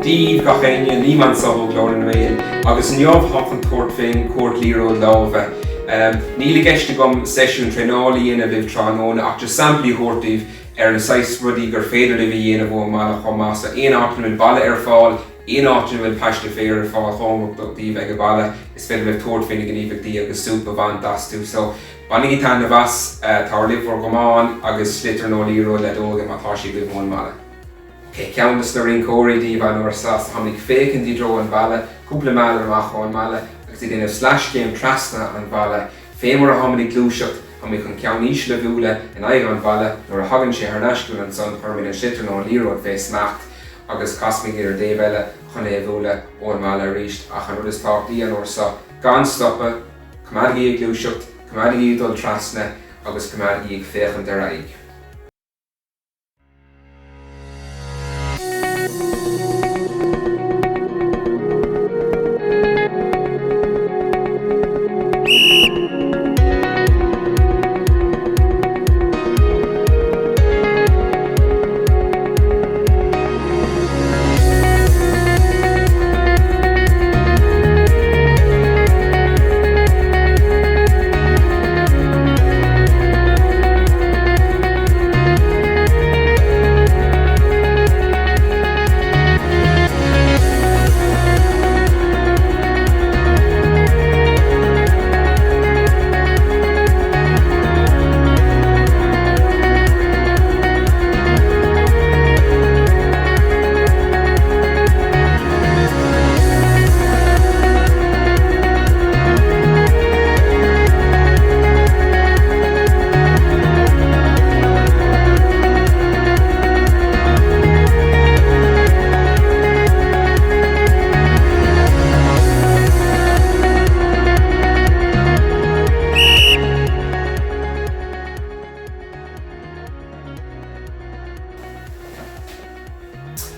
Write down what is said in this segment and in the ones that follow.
Dia daoibh gach éinne, Liam anseo ó Ghlór na nGael agus inniu táim chun tabhairt fén cuairt liathróid láimhe. Níl i gceist agam seisiún traenála a dhéanamh libh tráthnóna ach just samplaí a thabhairt daoibh ar na saghas rudaí gur féidir libh a dhéanamh ón mbaile chomh maith. So aon áit ina bhfuil balla ar fáil, aon áit ina bhfuil paiste féir ar fáil cóngarach daoibh ag an baile, is féidir libh tabhairt faoi na gníomhaíochtaí agus súp a bhaint astu. So bainigí taitneamh as, tabhair libh bhur gcamán agus sliotar nó liathróid leadóige má tá sé agaibh ón mbaile. Ok, ceann de na rinceoirí daoibh an uair seo, so táimid ag féachaint i dtreo an bhalla, cúpla méadar amach ón mballa, agus ag déanamh sleaschéim trasna an bhalla. Fé mar a tháimid ag gluaiseacht, táimid chun ceann íseal a bhualadh in aghaidh an bhalla, nuair a thagann sé thar n-ais chugainn ansan, cuirimid an sliotar nó an liathróid fé smacht agus casfaimid ar an dtaobh eile chun é a bhualadh ón mballa arís. Ach an rud is tábhachtaí an uair seo, gan stopadh, coimeádaigí ag gluaiseacht, coimeádaigí ag dul trasna agus coimeádaigí ag féachaint ar aghaidh.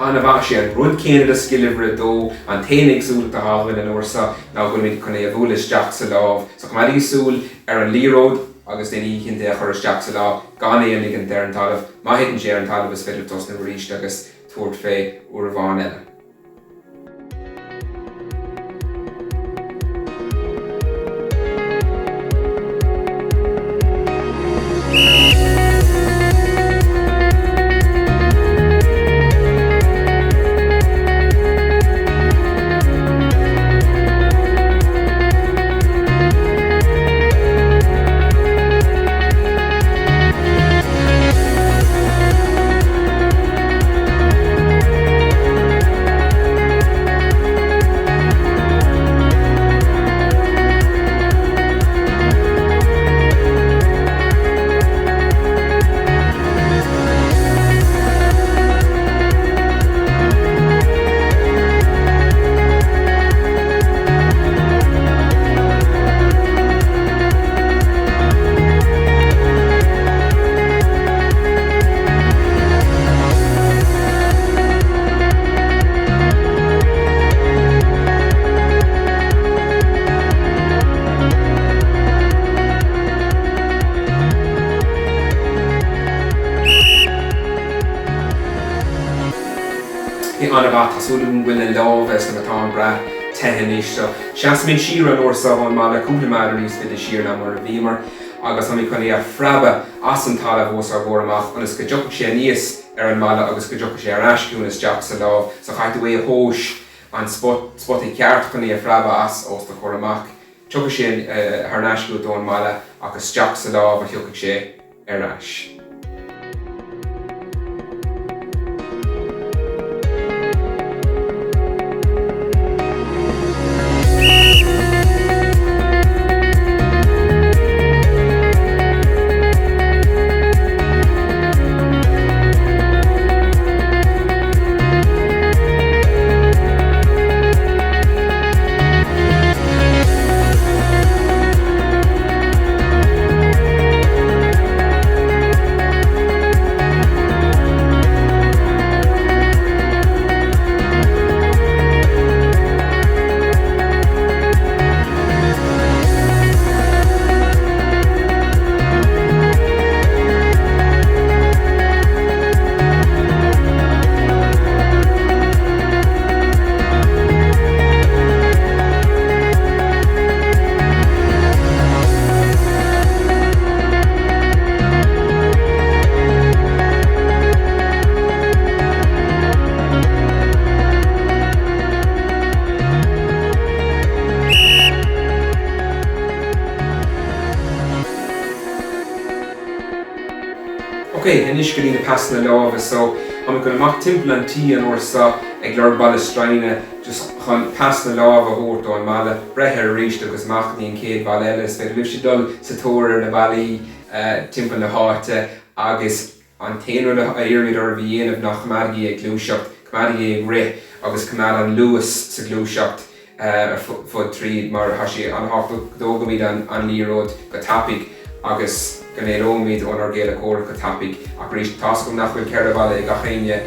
An-mhaith. Sé an rud céanna do scil uimhir a dó. An t-aon éagsúlacht atá againn an uair seo ná go bhfuilimid chun é a bhualadh isteach sa lámh. So coimeádaigí súil ar an liathróid agus déanaigí cinnte é a chur isteach sa lámh gan é a ligint ar an talamh. Má thiteann sé ar an talamh is féidir libh tosnú arís agus tabhairt fé uair amháin eile. An-mhaith, tá súil agam go bhfuil na lámha is na matáin breá te anois. So, seasfaimid siar an uair seo ón mballa cúpla méadar níos faide siar ná mar a bhíomar agus táimid chun é a phreabadh as an talamh os ár gcomhair amach ionas go dtiocfaidh sé aníos ar an mballa agus go dtiocfaidh sé ar ais chugainn isteach sa lámh. So caithfidh tú é a thomhas an spota ceart chun é a phreabadh as os do chomhair amach. Tiocfaidh sé thar n-ais chugat ón mballa ach isteach sa lámh a thiocfaidh sé ar ais. Ok, anois go dtí na pasanna láimhe. So, táimid ag dul amach timpeall an tí an uair seo ag lorg balla stroighne just chun pas na láimhe a thabhairt ón mballa, breith air arís agus amach go dtí an chéad bhalla eile. Is féidir libhse dul sa tóir ar na ballaí timpeall na háite agus an t-aon rud a iarraimid oraibh a dhéanamh ná coimeádaigí ag gluaiseacht, coimeádaigí ag rith agus coimeád an luas sa ghluaiseacht. ar fud tríd mar tá sé an-tábhachtach go dtógaimid an liathróid go tapaidh agus go n-éalóimid ónár gcéile comhraic go tapaidh. Ach arís, tá's agam nach bhfuil 4 bhalla ag gach éinne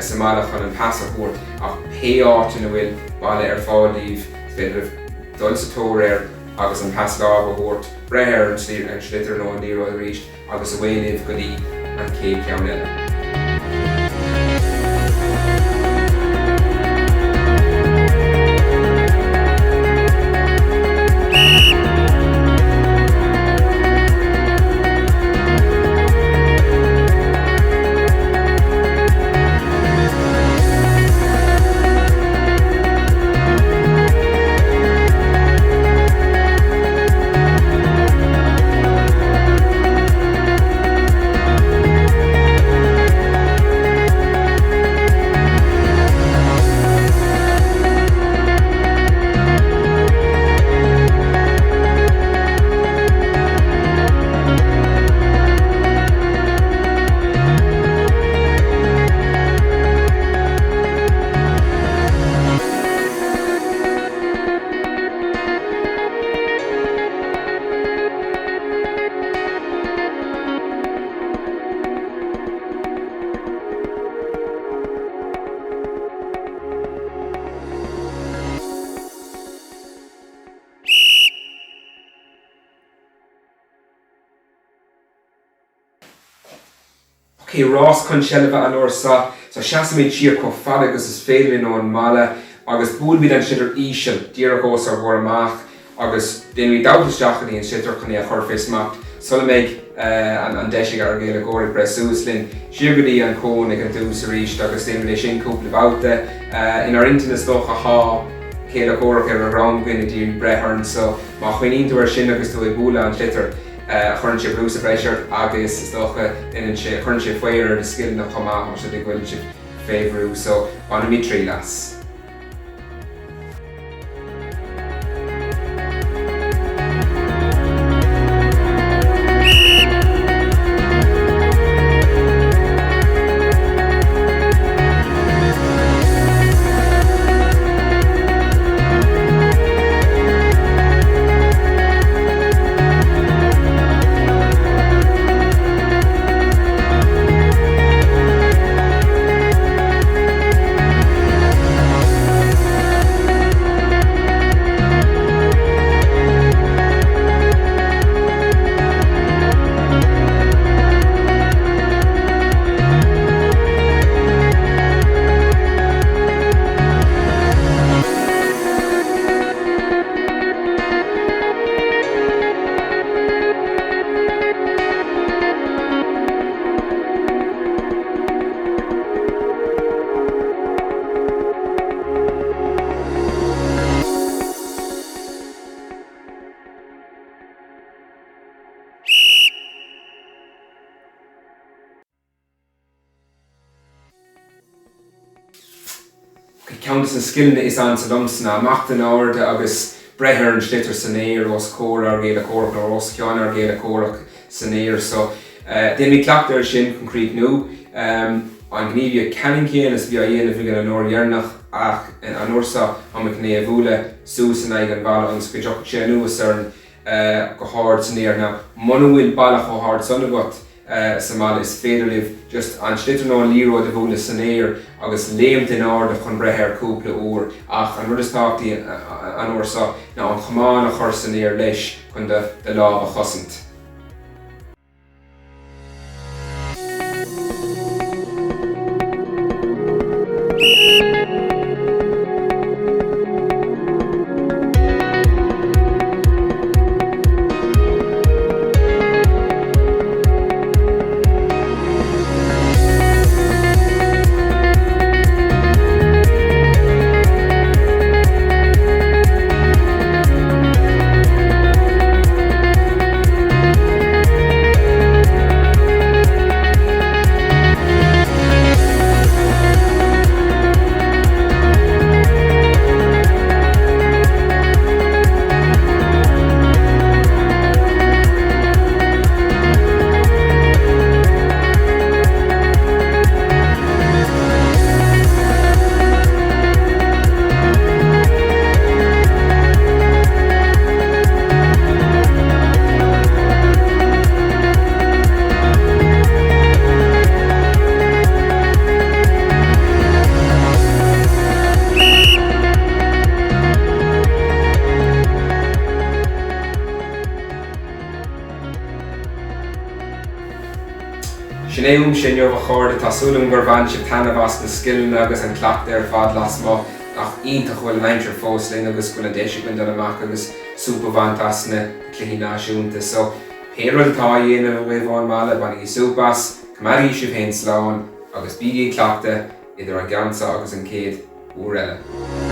sa mbaile chun an pas a thabhairt ach pé áit ina bhfuil balla ar fáil daoibh, is féidir libh dul sa tóir air agus an pas láimhe a thabhairt, breith ar an sliotar nó an liathróid arís. agus away libh go dtí an chéad cheann eile. Ok, rás chun seilbhe an uair seo, so seasaimid siar chomh fada agus is féidir linn ón mballa agus buailfimid an sliotar íseal díreach os ár gcomhair amach agus déanfaimid dabht isteach go dtí an sliotar chun é a chur fé smacht sula mbeidh an deis ag ár gcéile comhraic breith suas linn. Siar go dtí an cón ag an tús arís agus déanfaimid é sin cúpla babhta. Inár intinn is dócha tá céile comhraic ar a dhroim againn ag iarraidh breith orainn so má chuimhníonn tú air sin agus tú ag bualadh an tsliotair, Cuireann sé brú sa bhreis ort agus is dócha déanann sé, cuireann sé faobhar ar do scileanna chomh maith más rud é go bhfuileann sibh fé bhrú so bainimid triail as. Ceann de na scileanna is ansa liomsa ná imeacht in airde agus breith ar an sliotar san aer os comhair ár gcéile comhraic nó os cionn ár gcéile comhraic san aer. So, déanfaimid cleachtadh air sin chun críochnú. An ghníomhaíocht ceannann céanna is a bhí á dhéanamh againn an uair dheireanach ach an uair seo táimid chun é a bhualadh suas in aghaidh an bhalla ionas go dtiocfaidh sé anuas orainn go hard san aer. Now, muna bhfuil balla chomh hard san agat sa mbaile, is féidir libh just an sliotar nó an liathróid a bhualadh san aer agus léimt in airde chun breith air cúpla uair. Ach an rud is tábhachtaí an uair seo ná an chamán a chur san aer leis chun do lámh a chosaint. Sin é uaimse inniu a chairde, tá súil agam gur bhain sibh taitneamh as na scileanna agus an cleachtadh ar fad lasmuigh. Nach iontach go bhfuil an aimsir fós linn agus go bhfuil an deis againn dul amach agus súp a bhaint as na cluichí náisiúnta. So, pé rud atá á dhéanamh agaibh ón mbaile, bainigí súp as, coimeádaigí sibh féin slán agus bígí ag cleachtadh idir an gceann seo agus an chéad uair eile.